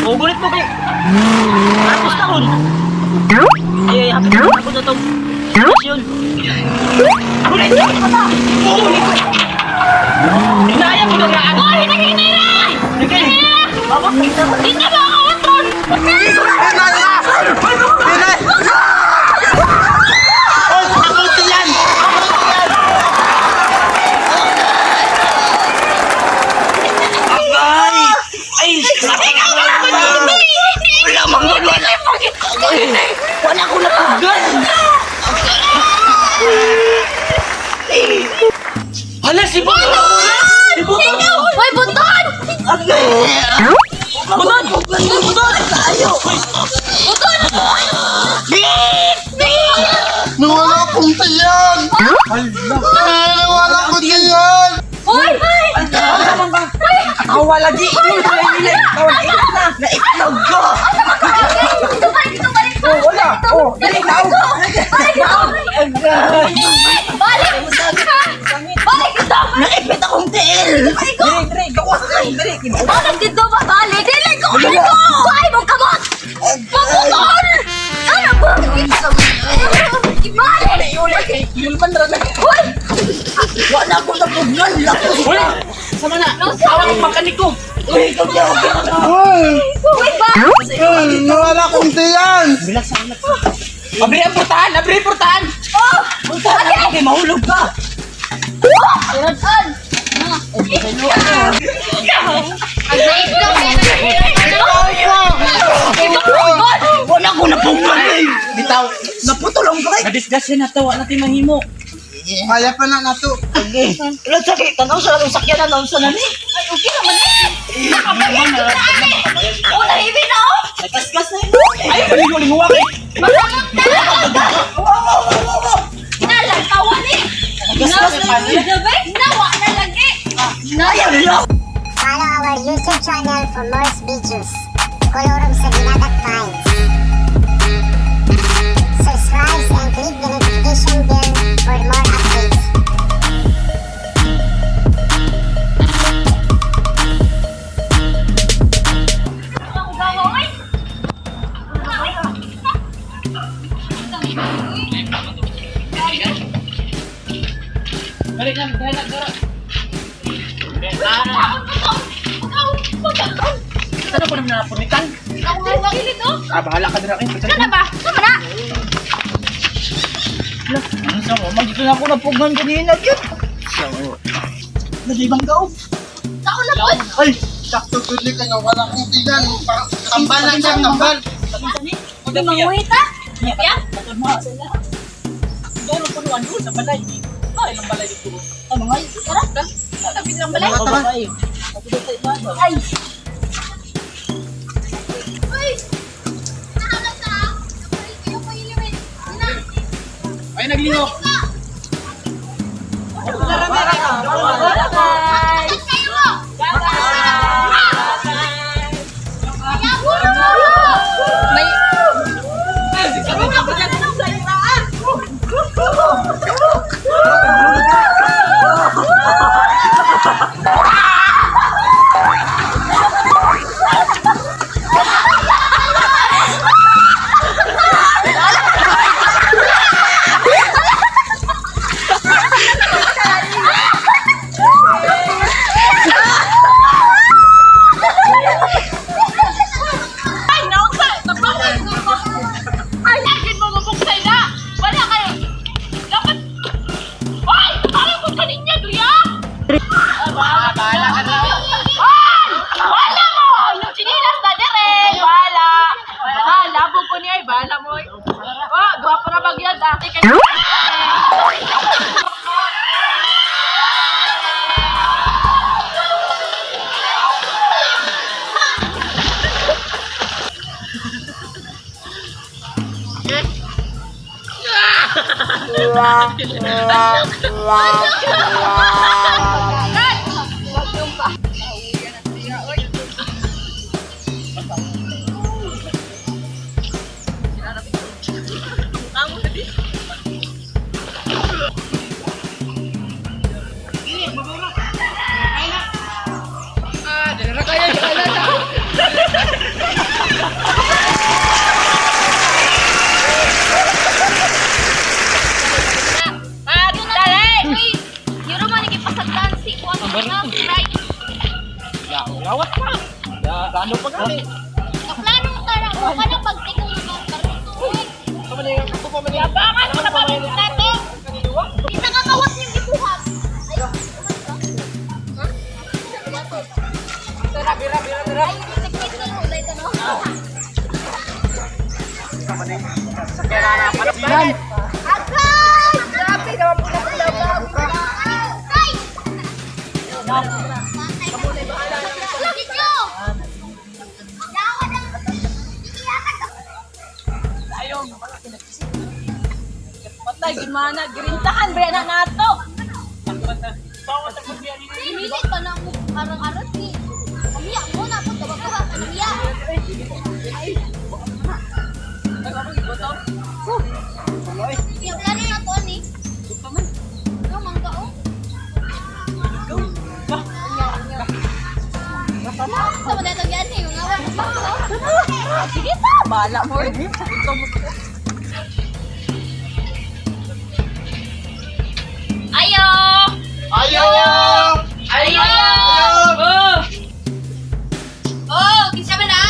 O gulit mo kay. Tapos na ron. Ay, hapit na ako na tong sitwasyon. Gulit mo pa! Gulit! Hinaya ko na nga! Oy, naghinira! Sige! Baba, Di na ba ako utron? Pinay! Oy, mabuti yan! Ay! Ay! Wala mang wala! Wala ko napugan! Hala, si Buton! Si Buton! Hoy, buton! Buton! Buton! Tayo! Buton! Nawala akong tiyan! Nawala akong tiyan! Hoy! Awa lagi! Na! Naitlog ko! Dito, balik dito, balik dito! Wala! Oh, dali na! Balik dito! Balik! Balik dito! Naipit akong tiil! Dali, dali! Gawas ka! Dali! Balik dito ba? Balik! Dili ko! Dili ko! Ay, mong kamot! Mabutol! Ano ba? Ibalik! Yulman na lang! Hoy! Wala akong napugan! Lakos na! Sama na! Nausa! Awang makaniko! Uy, ikaw niya! Hoy! Uy, ba? Hoy, nawala akong tiyan! Abri ang portahan! Abri ang portahan! Oh! Portahan! Okay, mahulog ka! An! Wala ko napugan eh! Bitaw! Naputol ang bike! Nadisgrasya na to! Wala natin mahimo! Kaya pa na nato. Okay. Wala sakit! Tanaw sa lang sakyan na sa nani! Ay, okay naman eh! Nakabayad ko na eh! Oh, nahibi na oh! Nagkaskas na yun! Ay, palingo-lingo kay! Masamot na! Nalang kawan eh! Nagkaskas na yun! Nawa na lagi! Ayaw nila! Follow our YouTube channel for more videos. Kolorum sa Dinagat Vibes. Subscribe and click the notification bell for more updates. Balik na! Balik na! Dara! Ano ko naman napunitan? Ah, bahala ka dira kay. Kana ba? Sama na! Ano sa mo? Dito na ako napugan kanina gyud. So, nalibang gaw. Taon na po! Ay, Sakto good ka nawala akong tiyan. Tambal lang siya, tambal. Hindi manguhit ah! Ya? Doon ang punuan doon sa balay. Ay, ang balay dito. Ang mga Tara! Tabi lang balay! Tara, tara. Ay! Uy! Nahalag na ah! Ay, naglingo. Bye! May... Ay, naunsa! Nagpapalagay ko! Ay, lagin mo mabuksay na! Wala kayo! Dapat... Ay! Ayaw ko kaninya, Duya! Bahala ka na. Ay! Wala mo! Yung chinilas na dire! Wala! Wala! Labog ko niya, bahala mo. Oh, gwapo na bagyan ah. Ah, dala na kayo, dala na. Plano pa gani. Kaplano mo tara mo ka na pagtingog mo karon tuig. Yabangan mo na pa nato. Isa ka kawas yung gibuhat. Ay, ha? Ay, nagkita mo ulit ano? Sinan. Agay! Grabe naman po na Agay! Video! Yawa na! Patay, gimana, girintahan ba na nato? Pinilit pa na mo arang-arang ni. Umiya mo na po, tawa-tawa ka na umiya. Yung plano na to ni. Ano, mangga oh. Sa mga datag yan eh, yung awan. Sige pa, bala mo. Ayo! Ayo! Ayo! Oh, kinsa man na?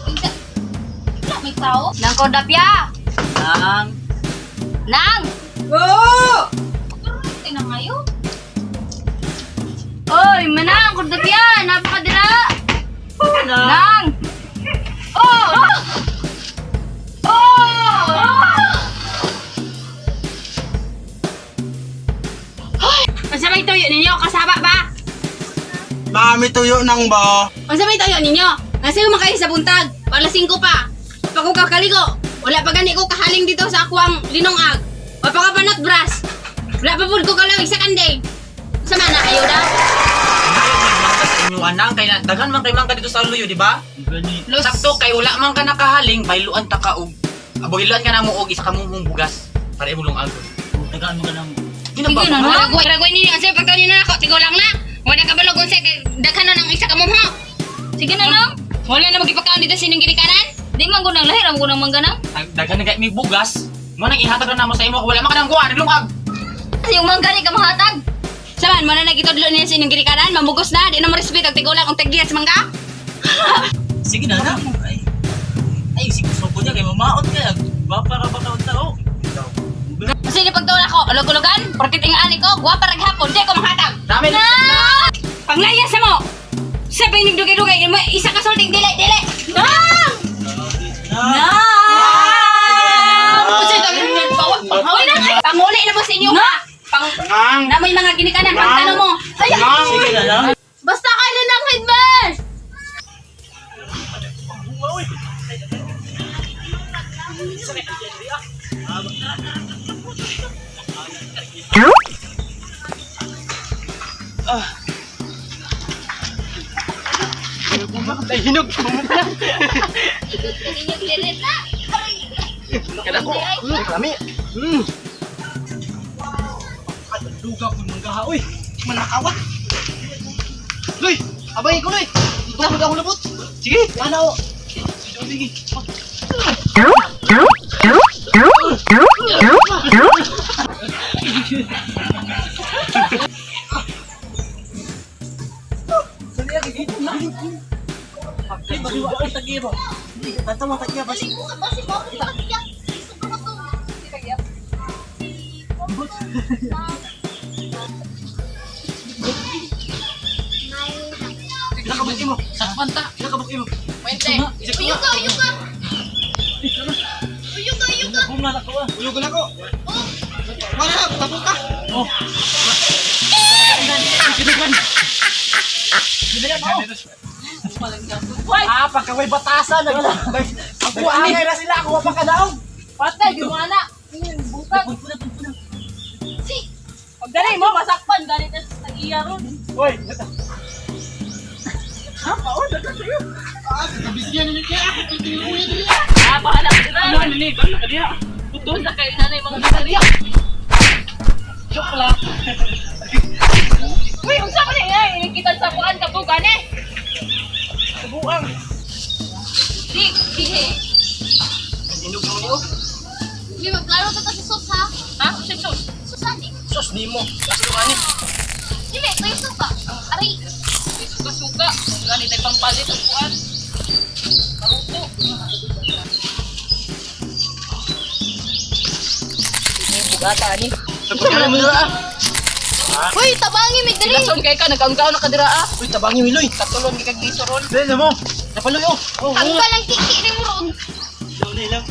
Kinsa? Wala may tao. Nang kordapya! Nang. Nang! Oh! Tingnan ngayon. Oy, manang, kordapya! Napakadira! Nang! Oh! Oh! Unsa may tuyo ninyo? Kasaba ba? Mami tuyo nang ba? Unsa may tuyo ninyo? Nasa yung makain sa buntag. Alas 5 pa. Pag ko kaligo, wala pa gani ko kahaling dito sa akuang linongag. Wa pa ka panot brush. Wala pa pud ko kalawig sa kanding. Sa mana ayo daw. Mangka sa inyo anang kay daghan man kay mangka dito sa luyo, di ba? Gani. Sakto kay wala man ka nakahaling, bayluan ta ka og abuhiluan ka na mo og isa ka mong bugas para imong lungagon. Tagaan mo ka ng Yun ang Sige na, ba? ragway, ragway ninyo. Ang sabi pagtaon na ako, tigo lang na. Wala ka balog unsa kay daghan na ng isa ka mumho. Sige na lang. Wala na magipakaon dito sa inyong ginikanan. Di man gunang lahir, ang gunang mangganang. Daghan na kay may bugas. Mo nang ihatag na namo sa imo wala man ka nang kuha naglungag. Yung mangga ni ka mahatag. Saman mo na nagitudlo niya sa inyong ginikanan, mamugos na, di na mo respeto og tigulang og taggiya sa mangga. Sige na na. Ay. Ay, sige suko niya kay mamaot kay. Bapa ka ba ka tao? Kasi ni pagtaon ako, ulog-ulogan, porkit ingaan ko, gwapa rag hapon, di ako manghatag. Dami na. Panglaya sa mo. Sa pinig dugay-dugay, mo isa ka sulting dili dili. Nang! Nang! Kasi Uy, na, panguli na mo sa inyo ha. Pang Nang! na may mga ginikanan, pangtanong mo. Ay, Nang! Sige na lang. Basta ka na ng headband! Ay, hinog! Inyong lirit na. Kada ko! Lami! Duga ko manggaha oy. Manakawa! Luy! Abay ko, Luy! Dito ko ako labot! Sige! Ano? Sige. Dali ko ka ba si Bobo ka siya? Gusto ko to. Pinakabuk mo! Sakpan ta. Pinakabuk mo! Uyo ka, uyo ka. Uyo ka, uyo ka. Uyog na ko! Wala na! Tapos ka! Oh. Ah, pagkaway batasan. Ang kuangay na sila, ako pa kadaog. Patay, gimana. Butag. Si. Pag dali mo, masakpan. Dali na sa iya ron. Hoy, Ah, kabisyan ninyo kaya ako! Pwede dili! Ah, bahala ka dira. ano ni? Bala ka diha. Buto sa kayo nanay mga dali. Joke lang. Uy, unsa man ni ay kita sa kuan ka bugan eh. Buang. Di, di. Inog mo niyo. Di, magklaro ka sa sus ha. Ha? Unsa sus? Susan eh. Sus nimo. Sus ani. Di, Palit ang kuan. Karuto. Bugata ani. Ano mo na ah? Uy, tabangi mig diri. Lason kay ka nagkaon-kaon na ka dira ah. Uy, tabangi Miloy. Katulon gi kag liso ron. Dali na mo. Napaloy oh. Oh, Ang kalang kiki ni mo ron. na lang.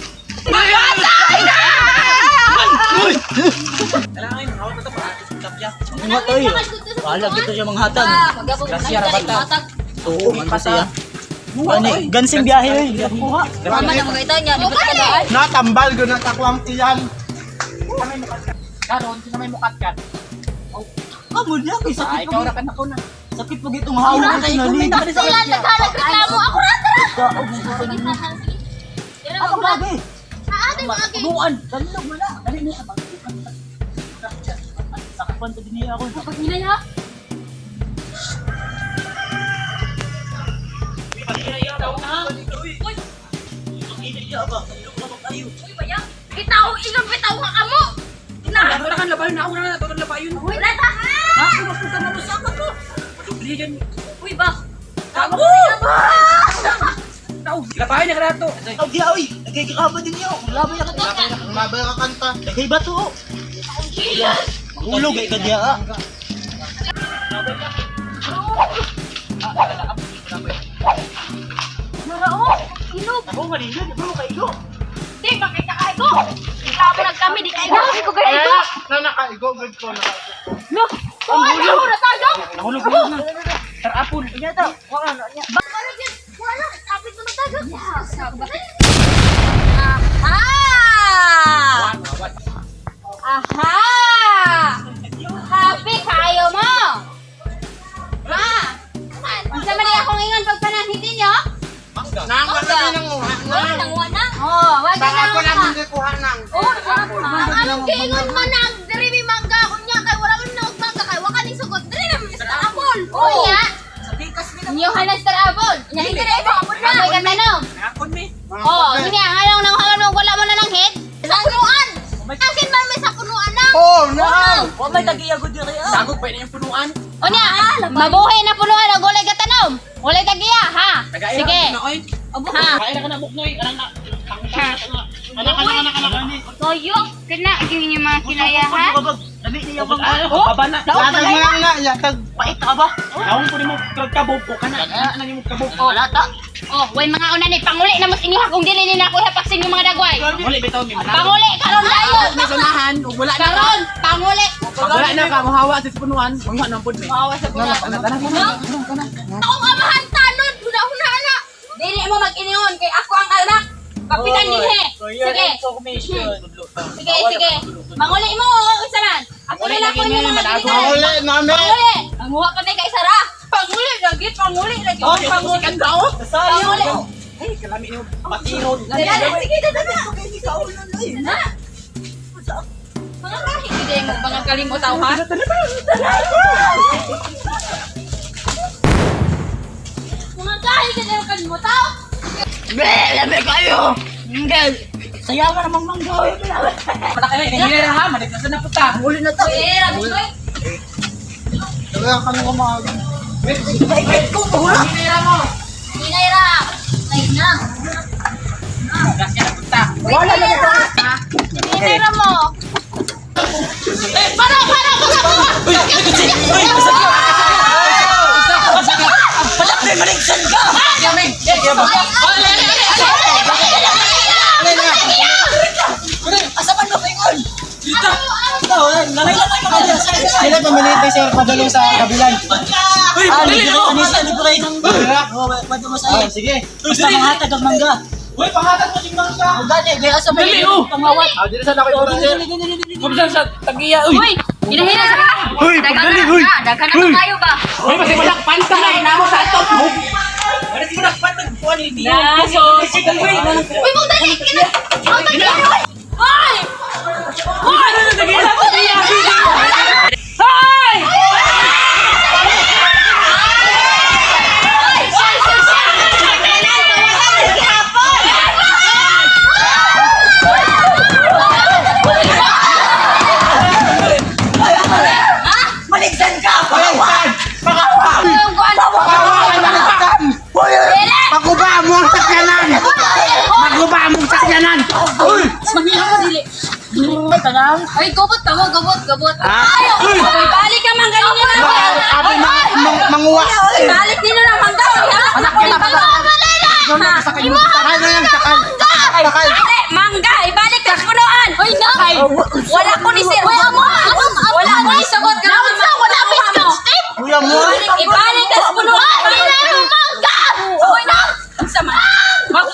Nga tayo. Wala dito siya manghatag. Gracia ra bata. Oo, man siya. Ano, gansing biyahe oy. Kuha. Mama na mga niya, di ba ka daan? Natambal ko na takwang tiyan. Karon sino may mukat kan? Amo niya kay sakit Ay, ikaw ra ka nako na. Sakit pag itong hawak ito na ni. Sila naghalag reklamo. Ako ra tara. Sige, sige. Dira Ako mo ba? lagi. Ate mo agi. Buan, dalog mo na. Dali na sa Sakpan to din niya ako. Paghinay ha? Uy, bayang. Bitaw ilong bitaw ka kamo. Na, wala kan labayon na, wala na to labayon. Uy, rata. Ha, mas mo sa ko. Madubli yan. Uy ba? Tao! Tao, labayon na kanato. Aw di oy, nagkikaba din niyo. Labay ka Mabay ka kanta. Kay bato. Hulog ay kadya. ah. Narao, ilog. Ako malilo, di ba mo kaigo? Di ba kay kakaigo? Ikaw nag kami di kaigo. Di ko kaigo. Na nakaigo, good ko nakaigo. No. Ang hulog. Natagak. Nahulog na. Sir Apple. Wala gyud. Wala, tapit mo natagak. Aha! Aha! Happy kayo mo! Ha? Unsa man akong ingon pagpananghit ninyo? Nang Wala nang wala. Oh, wag na Ako lang. lang hindi kuha nang. Oh, ang anong giingon man ang diri mi mangga unya kay wala man na og mangga kay wa kaning sugot diri na mi Star Apple. Unya. Inyo hanan Star Apple. Nya hindi na ito. Amoy ka tanong. Nakon mi. Oh, niya nganong nang halan mo wala mo na nang hit? Sa punuan. Akin man may sa punuan na. Oh, no! Wa may tagiya gud diri ah. Sagog pa yung punuan. Unya, mabuhi na punuan og walay gatanom. Walay tagiya, ha? Sige. Na oy. Ha. Kain na ka na buknoy, kanang na. Anak anak anak anak. Toyo, kana gyud yung mga kinaya ha. Dali niya bang. Oh, baba na. Yatag mo lang na, yatag. Pait ka ba? Naon po nimo kabog ko kana. Ana nimo kabog. Wala ta. Oh, way mga una ni panguli na mas inyo ha kung dili ni nako hapak sa inyong mga dagway. Wala bitaw mi. Panguli karon dayon. May sunahan ug wala na. Karon panguli. Pag wala na ka mohawa sa punuan, mangha na pud mi. Mawa sa punuan. Akong amahan tanon huna-huna na. Dili mo mag-iningon kay ako ang anak. Kapitan dinhi. Sige. Sige, sige. Manguli mo o isa man. Ako na lang ko yung mga gilitan. Mahuli namin! Panguli. Manguha pa may kay Sara. Panguli lagi, panguli lagi. Oh, panguli kan daw. Panguli. Ay, kalami nimo patiron. Dali, sige, dali na. Na. Mga kahit hindi mo mga kalimutaw ha. Mga kahit hindi mo kalimutaw. Sayangan namang mangga oy. Malaki na hinira ha, maligtas na puta. Huli na ta. Eh, rabi ko eh. Kaya ka nang kumaga. Hinira mo. Hinay ra. Ay na. Grasya na puta. Wala na ta. Hinay ra mo. Eh, para para para para. Palakay maligsan ka. Asa man mo ingon? Nalay lang kayo mga Sila pamanite sir, padulong sa kabilan. Uy, Ah, dali libre mo. ka nisa, libre. Oh, pwede mo sa'yo. Ah, sige. Basta manghatag ang mangga. Uy, pangatag mo sing mangga. O gani, kaya asa may Dali, oh. pangawat. Ah, dili sa nakay Dili, dili, dili, dili, dili. Kumsan sa tagiya, uy. Uy, hinahina sa. Uy, pagdali, uy. Daghan na kayo ba? Uy, basta malak panta na inamo sa atop. Basta malak panta kuan ni Dio. Naso. Uy, Uy, mo dali kina. Mo dali. Hoy! Uy, tagiya, tagiya. Hoy! Maligsan ka! Maligsan! Ang kuan. Maligsan! Ay, gubot ka mo, gubot, gubot. Ay, balik ka mangga ninyo na. Abi manguwa. Balik ninyo na mangga. Anak kita pa. Sakal na yan, sakal. Sakal. Ate, mangga, ibalik ka sa punuan. Uy, no! Wala ko ni sir. Wala ko ni sagot. Naunsa, wala may scotch tape! Kuya mo. Ibalik ka sa punuan. Ay, mangga! Uy, na. Unsa man?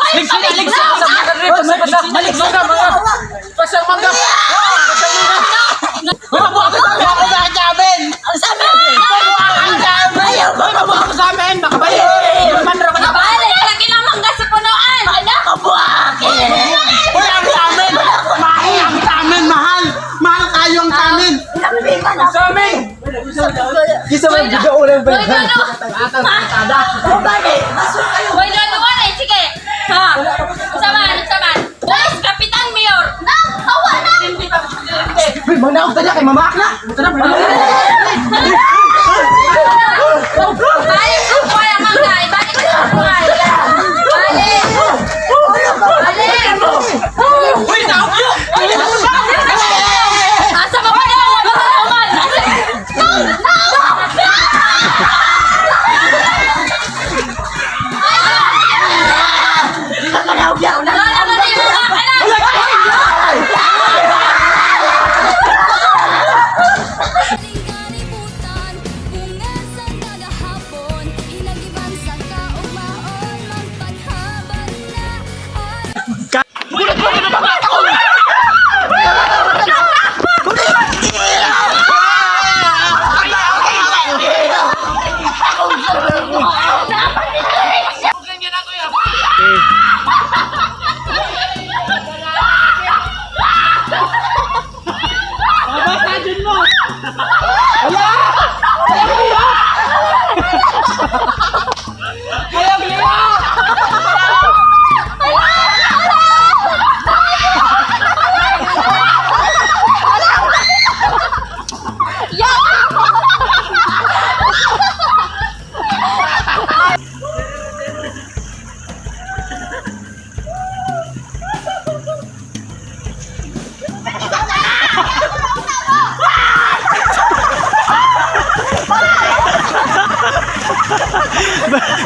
Ligsin na, ligsin na sa mga Maligsin ka, mga. Pasang mangga. Pasang mangga. Mabuha ka sa amin. Mabuha ka sa amin. Mabuha ka sa amin. Mabuha ka sa amin. Makabayo. Man, raman. Ibalik ka kinang mangga sa punuan. Uy, ang sa amin. Mahal ang sa amin, mahal. Mahal kayo ang sa amin. Sa amin. Kisa Uy, no. Uy, no, no. Uy, no, no, wala eh. Sige. Ha? Unsa man, unsa man? Vice Kapitan Mayor. No! Hawa na! Uy, manaog ta niya kay mamaak na. Balik sa kuya mangga. Ibalik sa kuya. Balik. Balik. Uy, taog yun. Asa ba pa man? Wala na rin mga anak. Kalibutan, bungasan kagahapon, inagiban sa kaugmaon, magpaghaban na at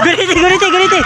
Guriti, guriti, guriti.